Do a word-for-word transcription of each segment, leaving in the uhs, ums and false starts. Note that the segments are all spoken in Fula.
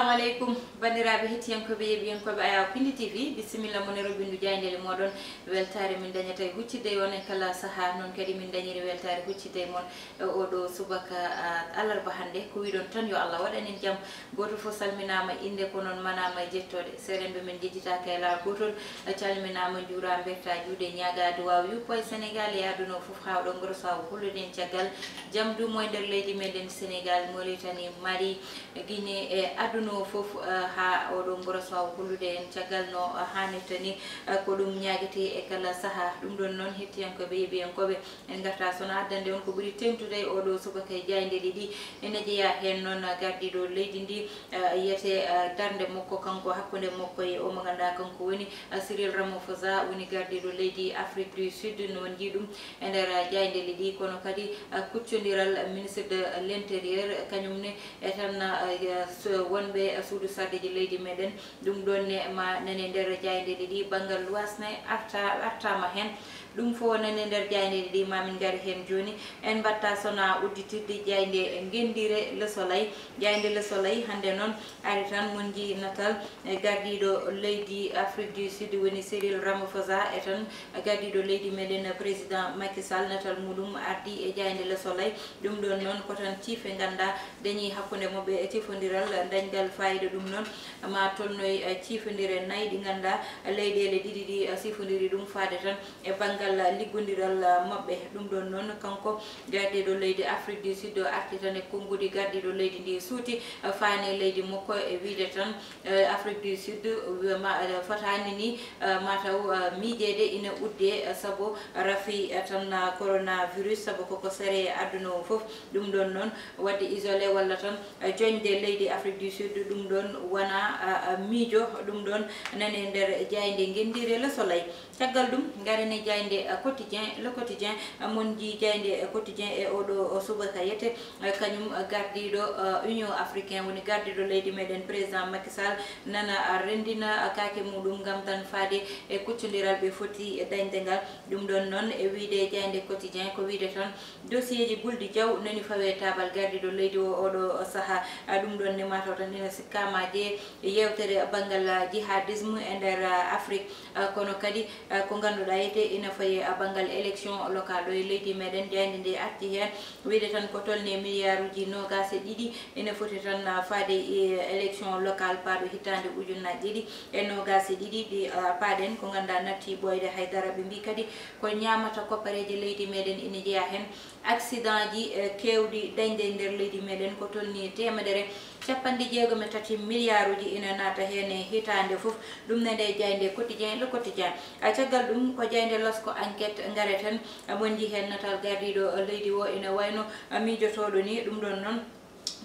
Assalamu aleykum, banndiraaɓe hettiyankooɓe, yeeɓiyankooɓe Ayaw Pindi T V, bisimilla mon e roɓindu jaayndeele mooɗon. Weltaare min dañata e huccidde e on e kala sahaa, noon kadi min dañiri weltaare huccidde e mon e oɗo subaka, ah, alarba hannde. Ko wiɗon tan, yo Allah waɗan en jam. Gooto fof salminaama innde, ko noon manaama e jettooɗe. Seerenɓe men njejjitaaka e laawol gootol, calminaama, njuuraama, mbertaa juuɗe, ñaagaa duwaaw yuppo e Senegaal e aduna o fof, haa oɗo ngoro sawo hollude en caggal jam duumo e nder leydi meɗen Senegaal, Mauritanie, Mali, Guinée e aduna o fof, eh, haa oɗo ngoro sawo hollude en caggal no haanirta ni. Eh, ko ɗum ñaagetee e kala sahaa. Ɗum ɗoon noon, hettiyankooɓe, yeeɓiyankooɓe, en ngarta sona addande on ko ɓuri teeŋtude e oɗo subaka e jaaynde ɗiɗi. Ene jeyaa heen noon gardiiɗo leydi ndi, eh, yiyetee, eh, darnde makko kanko hakkunde makko e o mo ngannduɗaa kanko woni, eh, Cyril Ramaphosa, woni gardiiɗo leydi Afrique du Sud. No on njii ɗum e nder, eh, jaayndeeji ɗi, kono kadi, eh, kuccondiral ministre de l'intérieur, kañum ne e tan, eh, so wonɓe suudu sarɗiiji leydi meɗen. Ɗum ɗoon ne ma nane nder jaayndeeji ɗi, banngal luwaas ne arta-, artaama heen. Ɗum fof nane nder jaayndeeji ɗi, ma min ngari heen jooni. En mbaɗta sona udditirde jaaynde ngenndiire Le Soleil. Jaaynde Le Soleil hannde noon ari tan, mon njii natal e gardiiɗo leydi Afrique du Sud woni Cyril Ramaphosa e tan gardiiɗo leydi meɗen président Macky Sall. Natal muɗum ardi e jaaynde Le Soleil. Ɗum ɗoon noon ko tan ciife ngannduɗaa dañii hakkunde maɓɓe e cifondiral dañgal faayiida. Ɗum noon ma tolnoy, eh, ciifondire nayi ɗi ngannduɗaa leyɗeele ɗiɗi ɗi, eh, sifondiri ɗum faade tan e banngal liggondiral, eh, maɓɓe. Ɗum ɗoon noon kanko gardiiɗo leydi Afrique du Sud o arti tan e konnguɗi gardiiɗo leydi ndi suuti, eh, faani leydi makko e wiyde tan, eh, Afrique du Sud, eh, ma, eh, fotaani ni, eh, mataw, eh, miijeede ina uddee, eh, sabu rafi, eh, tan, eh, coronavirus, sabu koko sere e aduna o fof. Ɗum ɗoon noon waɗde isolé walla tan, eh, joñde leydi Afrique du Sud, ɗum ɗoon wona, eh, eh, miijo. Ɗum ɗoon nane nder jaaynde ngenndiire Le Soleil. Caggal ɗum, ngaren e jaaynde, eh, Quotidien, Le Quotidien, eh, mon njii jaaynde, eh, Quotidien e oɗo, o subaka yete, eh, kañum, eh, gardiiɗo, eh, Union Africain, woni gardiiɗo leydi meɗen président Macky Sall, nana, eh, renndina, eh, kaake muɗum ngam tan faade e kuccondiral ɓe foti e dañde ngal. Ɗum ɗoon noon e wiyde jaaynde Quotidien ko wiyde tan dossier ji Bouldy Diaw nani fawe taabal gardiiɗo leydi o oɗo sahaa. Ah, ɗum ɗoon ne mataw tan ina sikkaama jee yeewtere banngal, ah, jihadisme e nder, ah, Afrique. Ah, kono kadi, ah, ko ngannduɗaa yete ina faye, ah, banngal élection locale ɗo e leydi meɗen, jaaynde nde arti heen. Wiyde tan ko tolni e miliyaaruuji noogaas e ɗiɗi ina foti tan, ah, faade e élection locale paaɗo hitaande ujunnaaji ɗiɗi e noogaas e ɗiɗi ɗi, ah, paaɗen, ko ngannduɗaa natti ɓooyde hay dara. Ɓe mbii kadi ko ñaamata koppareeje leydi meɗen ina jeyaa heen. Accident ji, eh, keewɗi dañde e nder leydi meɗen ko tolni teemedere capanɗe jeegom e tati miliyaaruuji ina naata heen e hitaande fof. Ɗum ne nde jaaynde Quotidien, Le Quotidien. Ah, caggal ɗum ko jaaynde Lasko Enquête ngareten. Ah, mon njii heen natal gardiiɗo leydi o ina wayno, ah, miijotooɗo ni. Ɗum ɗoon noon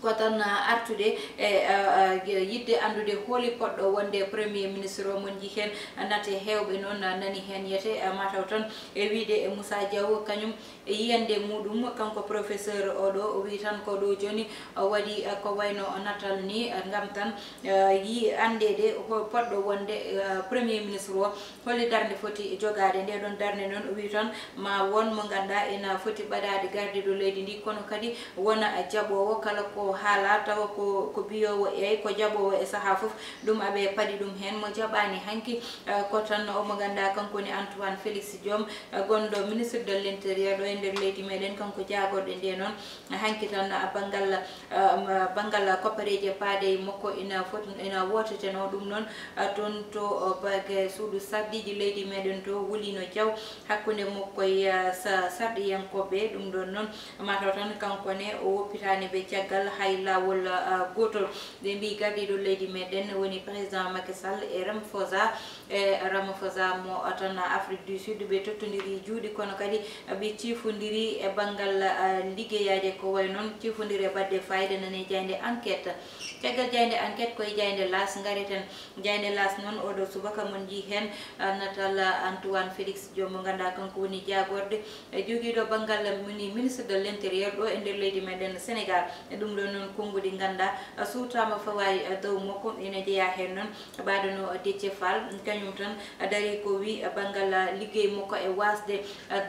ko tan, ah, artude e, ah, ah, yiɗde anndude holi poɗɗo wonde premier ministre o. Mon njii heen nate heewɓe noon, ah, nani heen yete, ah, mataw tan e wiyde e Moussa Diaw kañum e yiyannde muɗum, kanko professeur oɗo, o wii tan ko ɗo jooni o waɗi, eh, ko wayno natal ni, eh, ngam tan, eh, yi anndeede ho-, poɗɗo wonde, eh, premier ministre o, holi darnde foti jogaade. Nde ɗon darnde noon, o wii tan ma won mo ngannduɗaa ina foti ɓadaade gardiiɗo leydi ndi, kono kadi wona jaɓoowo kala ko haala, tawa ko, ko biyoowo eey, ko jaɓoowo e sahaa fof. Ɗum aɓe paɗi ɗum heen, mo jaɓaani hanki, eh, ko tan o mo ngannduɗaa kanko woni Antoine Félix Diome, eh, gonɗo ministre de l'intérieur ɗo e nder leydi meɗen, kanko jaagorɗe nde noon. Hanki tan, ah, banngal, ah, banngal koppareeje paade e makko ina fot-, ina wooteteno ɗum noon, ah, toon to, oh, bage suudu sarɗiiji leydi meɗen to, Wulino Diaw, hakkunde makko e, ah, sa-, sarɗiyankooɓe. Ɗum ɗoon noon mataw tan kanko ne o woppitaani ɓe caggal hay laawol, ah, gootol. Ɓe mbii gardiiɗo leydi meɗen woni président Macky Sall e Ramaphosa, e Ramaphosa mo tan Afrique du Sud, ɓe tottondiri juuɗe, kono kadi ɓe ciifondiri e banngal, ah, liggeyaaji ko wayi noon ciifondire baɗde fayida nane jaaynde Enquête. Caggal jaaynde Enquête ko e jaaynde L'As ngareten. Jaaynde L'As noon oɗo subaka mon njii heen, ah, natal, ah, Antoine Félix Diome mo ngannduɗaa kanko woni jaagorɗe, eh, jogiiɗo banngal mini-, ministre de l'intérieur ɗo e nder leydi meɗen Sénégal. Ɗum ɗo noon konnguɗi ngannduɗaa suutaama fawaay dow makko. Ina jeyaa heen noon mbaɗo no Déthié Fall, kañum tan darii ko wi banngal liggey makko e waasde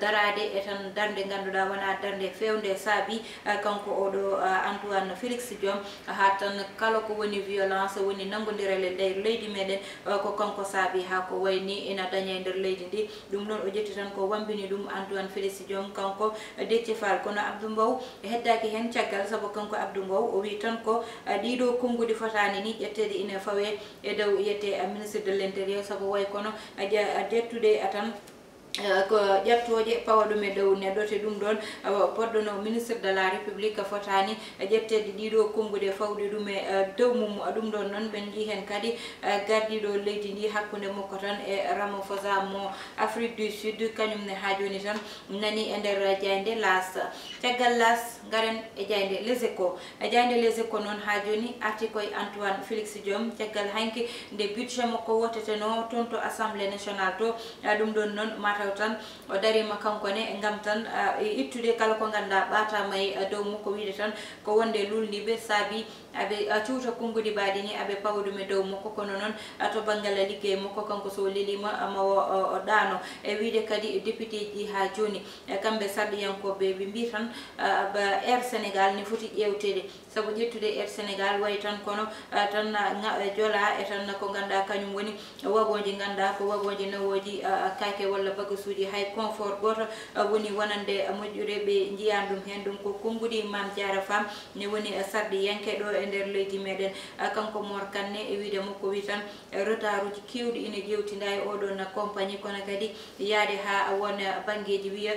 daraade e tan darnde ngannduɗaa wonaa darnde feewnde saabi kanko oɗo Antoine Félix Diome, haa tan kala ko woni violence woni nanngondiral e nder leydi meɗen, ko kanko saabi haa ko wayni ina daña e nder leydi ndi. Ɗum noon o ƴetti tan ko wambini ɗum Antoine Félix Diome kanko Déthié Fall. Kono Abdou Mbow heddaaki heen caggal, sabu kanko Abdou Mbow o wi tan ko ɗiɗo konnguɗi fotaani ni ƴetteede ina fawe e dow yette ministre de l'intérieur, sabu way kono ƴettude tan ko ƴettooje pawa ɗum e dow neɗɗo, te ɗum ɗoon poɗɗo no ministre de la république fotaani ƴetteede ɗiɗo konnguɗi fawde ɗum e dow mum. Ɗum ɗoon noon ɓen njii heen kadi gardiiɗo leydi ndi hakkunde makko tan e Ramaphosa mo Afrique du Sud, kañum ne haa jooni tan nani e nder jaaynde L'As. Caggal L'As ngaren e jaaynde Les Échos. E jaaynde Les Échos noon haa jooni arti koye Antoine Félix Diome, caggal hanki nde budget makko wootetenoo toon to Assemblée nationale to. Ɗum ɗoon noon mataw tan o dariima kanko ne ngam tan ittude kala ko ngannduɗaa ɓaataama e dow makko, wiyde tan ko wonde luulndiiɓe saabi aɓe cuuta konnguɗi mbaɗi ni aɓe pawa ɗum e dow makko. Kono noon to banngal liggey makko kanko so leliima ma o ɗaano. E wiyde kadi député ji haa jooni kamɓe sarɗiyankooɓe ɓe mbii tan Air Sénégal ne foti ƴeewteede, sabu ƴettude Air Sénégal wayi tan kono tan jola e tan ko ngannduɗaa kañum woni wagooji ngannduɗaa ko wagooji nawooji kaake walla bagasuuji, hay confort gooto woni wonande moƴƴude ɓe njiyaani ɗum heen. Ɗum ko konnguɗi Mame Diarra Fam ne woni sarɗiyanke ɗo e nder leydi meɗen. Kanko Mor Kane e wiyde makko wi tan retard uji keewɗi ina ƴeewtinda e oɗon compagnie, kono kadi yaade haa won banngeeji wiya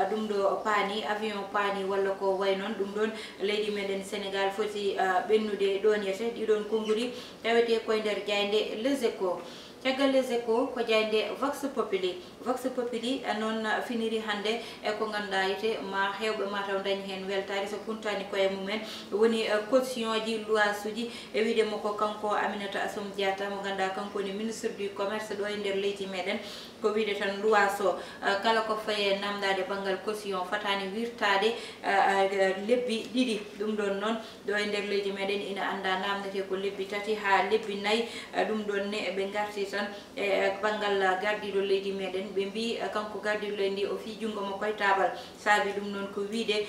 ɗum ɗo paani, avion paani walla ko way noon. Ɗum ɗoon leydi meɗen Sénégal foti ɓennude ɗoon yete. Ɗiɗon konnguɗi tawetee koye nder jaaynde Les Échos. Caggal Les Échos ko jaaynde Vox Populi. Vox Populi noon finiri hannde e ko ngannduɗaa yite ma heewɓe mataw dañi heen weltaare so puntaani koye mumen, woni caution ji, luwaasuuji. E wiyde makko kanko Aminata Assome Diatta mo ngannduɗaa kanko woni ministre du commerce ɗo e nder leydi meɗen, ko wiyde tan luwaas o kala ko faye namdaade banngal caution fotaani wirtaade lebbi ɗiɗi. Ɗum ɗoon noon ɗo e nder leydi meɗen ina annda namdetee ko lebbi tati haa lebbi nayi. Ɗum ɗoon ne ɓe ngarti tan e banngal gardiiɗo leydi meɗen, ɓe mbii kanko gardiiɗo leydi ndi o fii junngo makko e taabal. Saabi ɗum noon ko wiyde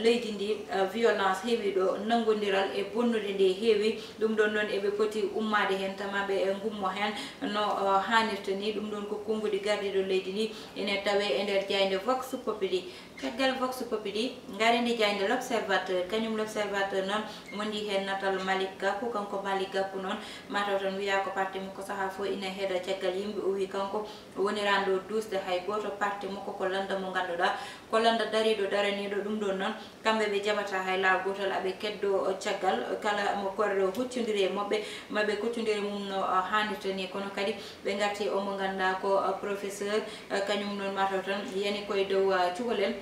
leydi ndi violence heewi ɗo, nanngondiral e bonnude nde heewi. Ɗum ɗoon noon eɓe poti ummaade heen tama ɓe ngummo heen no haanirta ni. Ɗum ɗoon ko konnguɗi gardiiɗo leydi ndi ina tawe e nder jaaynde Vox Populi. Caggal Vox Populi, ngaren e jaaynde L'Observateur. Kañum L'Observateur noon wondi heen natal Malick Gakou. Kanko Malick Gakou noon mataw tan wiyaa ko parti makko sahaa fof ina heeda caggal yimɓe. O wii kanko o woniraani ɗo duusde hay gooto, parti makko ko lannda mo ngannduɗaa ko lannda dariiɗo daraniiɗo. Ɗum ɗoon noon kamɓe ɓe jaɓataa hay laawol gootal aɓe keddo caggal kala mo korre o huccondiri e maɓɓe, maɓe koccondiri mum no haanirta ni. Kono kadi ɓe ngarti o mo ngannduɗaa ko professeur, kañum noon mataw tan yani koye dow cukalel.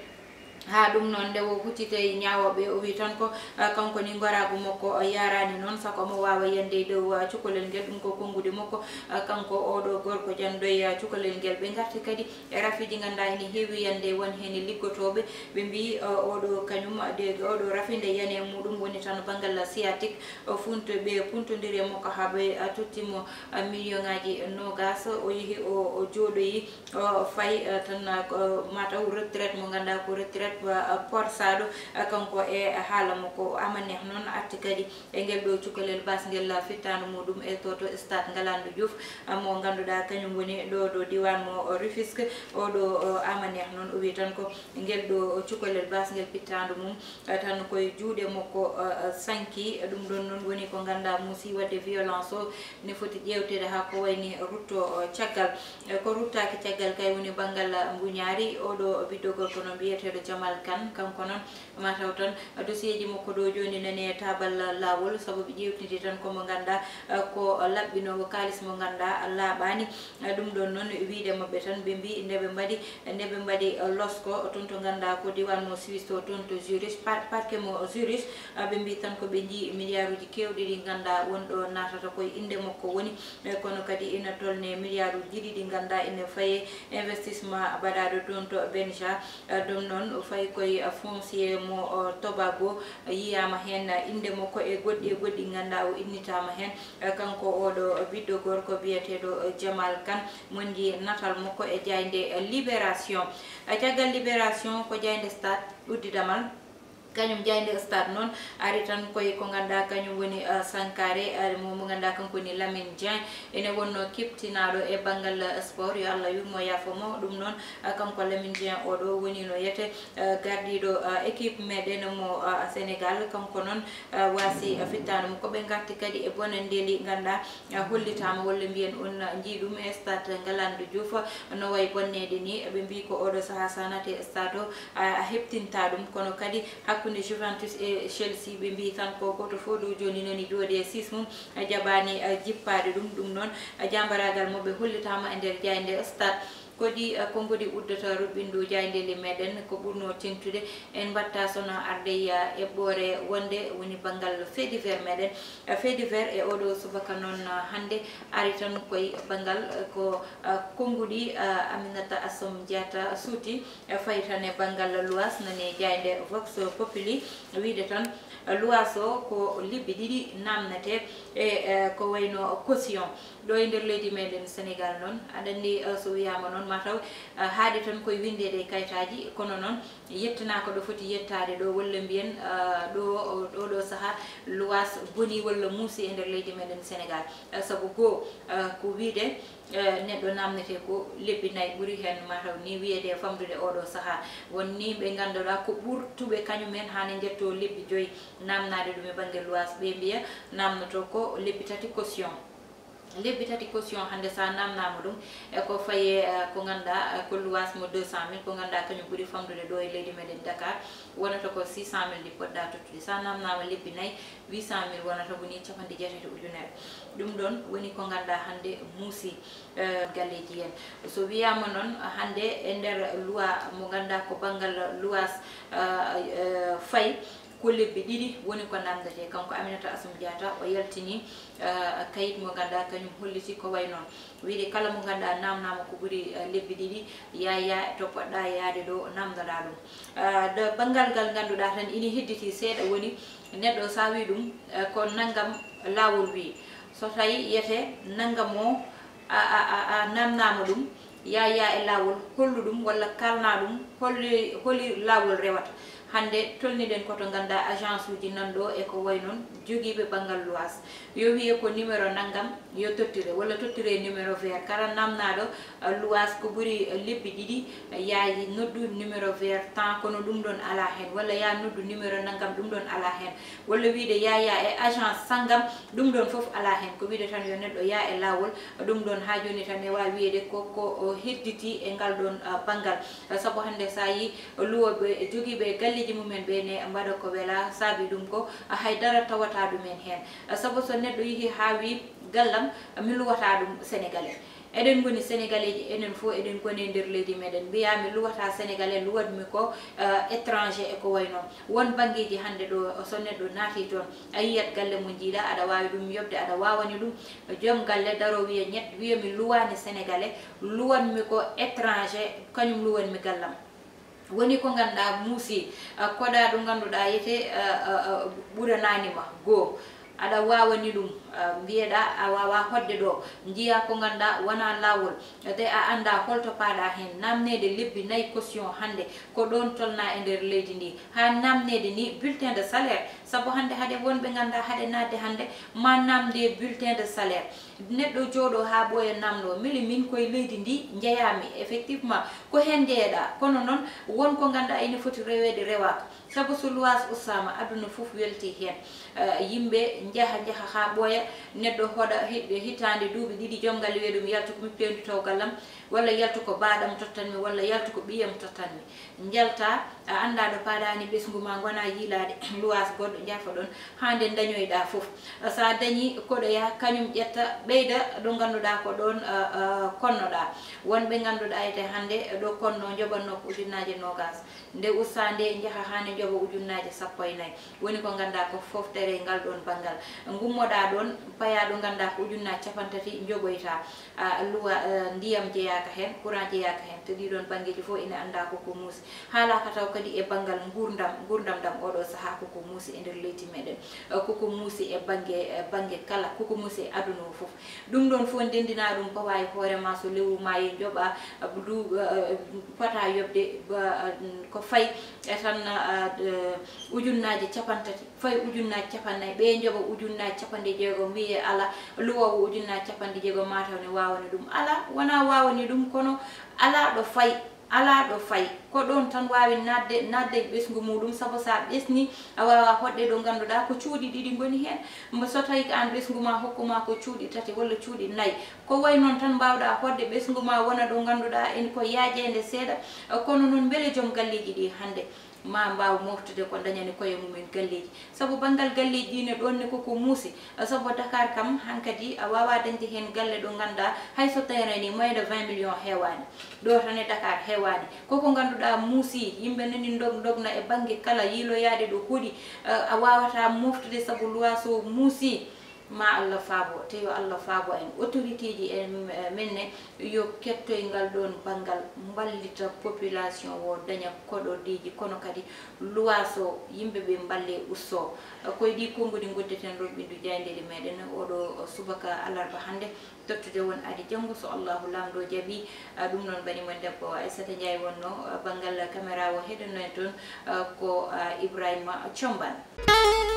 Haa ɗum noon nde o hucciti e ñaawooɓe o wii tan ko kanko ni ngoraagu makko yaaraani noon sago omo waawa yande e dow cukalel ngel. Ɗum ko konnguɗi makko kanko oɗo gorko janɗo e cukalel ngel. Ɓe ngarti kadi e rafiiji ngannduɗaa ene heewi yande won heen e liggotooɓe. Ɓe mbii oɗo kañum de oɗo rafi nde yani e muɗum woni tan banngal sciatique. Funto ɓe puntondiri e makko haa ɓe totti mo million ŋaaji noogas. O yehi o jooɗoyi o fayi tan mataw retraite mo ngannduɗaa ko retraite porsaaɗo. Kanko e haala makko Amaneh noon arti kadi e ngel ɗo cukalel basngel fittaandu muɗum e to to stade Ngalandou Diouf mo ngannduɗaa kañum woni ɗo ɗo diiwaan mo Rufisque. Oɗo Amaneh noon o wii tan ko ngel ɗo cukalel basngel fittaandu mum tan koye juuɗe makko sanki. Ɗum ɗoon noon woni ko ngannduɗaa muusi waɗde violence o ne foti ƴeewteede haa ko wayni rutto caggal. Ko ruttaaki caggal kay woni banngal mbuñaari. Oɗo ɓiɗɗo gorko noon mbiyeteeɗo Jamal Kane, kanko noon mataw tan dossier ji makko ɗo jooni nani e taabal laawol sabu ɓe ƴeewtidi tan ko mo ngannduɗaa ko laɓɓinoowo kaalis mo ngannduɗaa laaɓaani. Ɗum ɗoon noon wiyde maɓɓe tan ɓe mbii nde ɓe mbaɗi nde ɓe mbaɗi losko toon to ngannduɗaa ko diiwaan mo Suisse to toon to Zurich, par- parquet mo Zurich. Ɓe mbii tan ko ɓe njii milliarduuji keewɗi ɗi ngannduɗaa won ɗo naatata koye innde makko woni. Kono kadi ina tolnee milliarduuji ɗiɗi ɗi ngannduɗaa ina faye investissement baɗaaɗo toon to Benja. Ɗum noon Fayi koye foncier mo Tobago, yiyaama heen innde makko e goɗɗi e goɗɗi ngannduɗaa o innitaama heen. Kanko oɗo ɓiɗɗo gorko biyeteeɗo Jamal Kan, moƴƴi natal makko e jaaynde Libération. Caggal Libération ko jaaynde Stade uddidamal. Kañum jaaynde Stade noon ari tan koye ko ngannduɗaa kañum woni sankaare mo mo ngannduɗaa kanko woni Lamine Dieng. Ene wonno kiptinaaɗo e banngal sport, yo Allah yurmo yaafo mo. Ɗum noon, kanko Lamine Dieng oɗo woni no yete gardiiɗo équipe meɗen mo Sénégal. Kanko noon waasi fittaandu mo. Ko ɓe ngarti kadi e bonanndeeli ngannduɗaa hollitaama walla mbiyen on njii ɗum e Stade Ngalandou Diouf no wayi bonneede ni. Ɓe mbii ko oɗo sahaa sa naati e stade o a heɓtinta ɗum, kono kadi hakkunde Juventus e Chelsea ɓe mbii tan ko gooto fof ɗo jooni nani jooɗi e siis mum, jaɓaani jippaade ɗum. Ɗum noon, jaambaraagal mo ɓe hollitaama e nder jaaynde Stade. Ko ɗi konngudi uddata ruɓɓindu jaayndeeli meɗen. Ko ɓurno teŋtude en mbaɗta sono arde eɓɓoore wonde woni banngal fait divers meɗen. Fait divers e oɗo subaka noon hannde ari tan koye banngal ko konngudi Aminata Assome Diatta suuti. Fayi tan e banngal luwaas nani e jaaynde Vox Populi wiyde tan luwaas o ko lebbi ɗiɗi naamnetee e ko wayno caution. Ɗo e nder leydi meɗen Sénégal noon, aɗa anndi so wiyaama noon mataw haaɗi tan koye winndeede e kayitaaji, kono noon yettanaaka ɗo foti yettaade ɗo, walla mbiyen ɗo ɗo ɗo sahaa luwaas bonii walla muusii e nder leydi meɗen Sénégal. Sabu goo ko wiyde neɗɗo naamnetee ko lebbi nayi ɓuri heen mataw ni wiyeede e famɗude oɗo sahaa. Won ni ɓe ngannduɗaa ko ɓurtuɓe kañum en haana njettoo lebbi joyi naamnaade ɗum e bannge luwaas, ɓe mbiya naamnotoo ko lebbi tati caution. Lebbi tati caution hannde sa naamnaama ɗum e ko faye ko ngannduɗaa ko luwaas mo deux cent mille ko ngannduɗaa kañum ɓuri famɗude ɗo e leydi meɗen Dakar, wonata ko six cent mille ɗi poɗɗa tottude. Sa naamnaama lebbi nayi, huit cent mille wonata woni capanɗe jeetati ujunere. Ɗum ɗoon woni ko ngannduɗaa hannde muusii galleeji heen. So wiyaama noon hannde e nder luwa mo ngannduɗaa ko banngal luwaas fayi, ko lebbi ɗiɗi woni ko naamnetee. Kanko Aminata Assome Diatta o yaltini kayit mo ngannduɗaa kañum holliti ko wayi noon. Wiyde kala mo ngannduɗaa naamnaama ko ɓuri lebbi ɗiɗi, yaa yaa to poɗɗa yaade ɗo naamndoɗaa ɗum. Ɗo banngal ngal ngannduɗaa tan ina hedditi seeɗa woni neɗɗo sa wi ɗum ko nanngam laawol wi. So tawi yete nanngam o a a a a naamnaama ɗum, yaa yaa e laawol hollu ɗum walla kaalna ɗum holi holi laawol rewata. Hannde tolniɗen ko to ngannduɗaa agence uji nan ɗo e ko wayi noon jogiiɓe banngal luwaas. Yo wiye ko numéro nanngam yo tottire walla tottire numéro vert. Kala naamnaaɗo luwaas ko ɓuri lebbi ɗiɗi yaaji noddu numéro vert tan, kono ɗum ɗoon alaa heen, walla yaa noddu numéro nanngam ɗum ɗoon alaa heen, walla wiyde yaa yaa e agence sanngam ɗum ɗoon fof alaa heen. Ko wiyde tan yo neɗɗo yaa e laawol ɗum ɗoon. Haa jooni tan ne waawi wiyeede ko ko hedditi e ngal ɗoon banngal. Sabu hannde so a yii luwooɓe jogiiɓe galleeji mumen ɓe ne mbaɗa ko welaa, saabi ɗum ko hay dara tawataa ɗumen heen. Sabu so neɗɗo yehii haa wii gallam mi luwataa ɗum Sénégalais, eɗen ngoni Sénégalais ji enen fof, eɗen ngoni e nder leydi meɗen, mbiyaa mi luwataa Sénégalais, luwatmi ko étranger e ko wayi noon. Won banngeeji hannde ɗo so neɗɗo naatii toon a yiyat galle mo njiiɗaa aɗa waawi ɗum yoɓde, aɗa waawani ɗum joom galle daroo wiya ñett wiya mi luwaani Sénégalais, luwanmi ko étranger kañum luwanmi gallam. Woni ko ngannduɗaa muusii, koɗaa ɗo ngannduɗaa yete ɓuranaani ma goo, aɗa waawani ɗum, mbiyeɗaa a waawaa hoɗde ɗo, njiyaa ko ngannduɗaa wonaa laawol, te a anndaa hol to paaɗaa heen. Naamneede lebbi nayi caution hannde ko ɗoon tolnaa e nder leydi ndi, haa naamneede ni bulletin de salaire, sabu hannde haɗe wonɓe ngannduɗaa haɗe naatde hannde ma naamnde bulletin de salaire. Neɗɗo jooɗo haa ɓooya naamnoo, mbele miin koye leydi ndi njeyaami, effectivement ko heen njeyeɗaa, kono noon won ko ngannduɗaa ene foti reweede rewaaka, sabu so luwaas ustaama aduna fof weltii heen. Yimɓe njaha njaha haa ɓooya, neɗɗo hoɗa hitaande duuɓi ɗiɗi, joom galle wiya ɗum yaltu ko mi peewndu taw gallam, walla yaltu ko baaɗam tottanmi, walla yaltu ko ɓiyam tottanmi. Njalta a anndaa ɗo paaɗaani ɓesngu ma, ngona yiilaade luwaas goɗɗo, njaafa ɗoon haa nde ndañoyɗaa fof. So a dañii koɗoya kañum ƴetta ɓeyda ɗo ngannduɗaa ko ɗoon konnoɗaa. Won ɓe ngannduɗaa ete hannde ɗo konno njoɓatnoo ko ujunnaaje noogaas, nde usta nde njaha haa nde njoɓa ujunnaaje sappo e nayi. Woni ko ngannduɗaa ko fooftere e ngal ɗoon banngal. Ngummoɗaa ɗoon payaa ɗo ngannduɗaa ko ujunnaaje capantati njoɓoytaa. Luwa ndiyam jeyaaka heen, courant jeyaaka heen, te ɗii ɗoon banngeeji fof ina anndaa ko ko muusi. Haalaaka taw Kadi e banngal nguurndam, nguurndam ɗam oɗo sahaa koko muusi e nder leydi meɗen, eh, koko muusi e bannge, eh, bannge kala, koko muusi e aduna o fof. Ɗum ɗon fof ndenndinaa ɗum pawa e hoore ma so lewru ma e njoɓa, eh, ndu, eh, fota yoɓde ba, eh, ko fay e tan, eh, eh, ujunnaaje capantati, fay ujunnaaje capannay, ɓe njoɓa ujunnaaje capanɗe jeegom, wiyee ala, luwoowo ujunnaaje capanɗe jeegom mataw ne waawani ɗum. Ala, wonaa waawani ɗum, kono ala ɗo fay. Alaa ɗo fay. Ko ɗoon tan waawi naatde, naatde e ɓesngu muuɗum, sabu so a ɓesnii, a waawaa hoɗde ɗo ngannduɗaa ko cuuɗi ɗiɗi ngoni heen. Mbo so tawii ko aan ɓesngu maa hokku maa ko cuuɗi tati walla cuuɗi nayi, ko wayi noon tan mbaawɗaa hoɗde ɓesngu maa wona ɗo ngannduɗaa en ko yaajeende seeɗa. Kono noon mbele joom galleeji ɗi hannde ma mbaaw mooftude ko dañani koye mumen galleeji? Sabu banngal galleeji ɗi ne ɗoon ne koko muusi. Sabu Dakar kam hankadi a waawaa dañde heen galle ɗo ngannduɗaa hay so terrain ni moins de vingt millions heewaani. Ɗo tan e Dakar heewaani. Koko ngannduɗaa muusi, yimɓe nani ndog-, ndogna e bannge kala, yiiloyaade ɗo hoɗi, eh, a waawataa mooftude sabu luwaaso muusi. Ma Allah faabo, te yo Allah faabo en. Autorité ji en, eh, men ne, yo kettoy ngal ɗoon banngal, mballita population o, daña koɗorɗiiji, kono kadi luwaaso yimɓe ɓe mballe usso. Eh, koye ɗi konnguɗi ngoddeten ɗo ɓinndu jaayndeeri meɗen oɗo subaka alarba hannde. Tottude won adi janngo so Allahu Laamɗo jaɓi. Ah, ɗum noon bani mon debbo Aissata Ndiaye wonno, ah, banngal caméra o, heɗonno en toon, ah, ko, ah, Ibrahima Thiombane.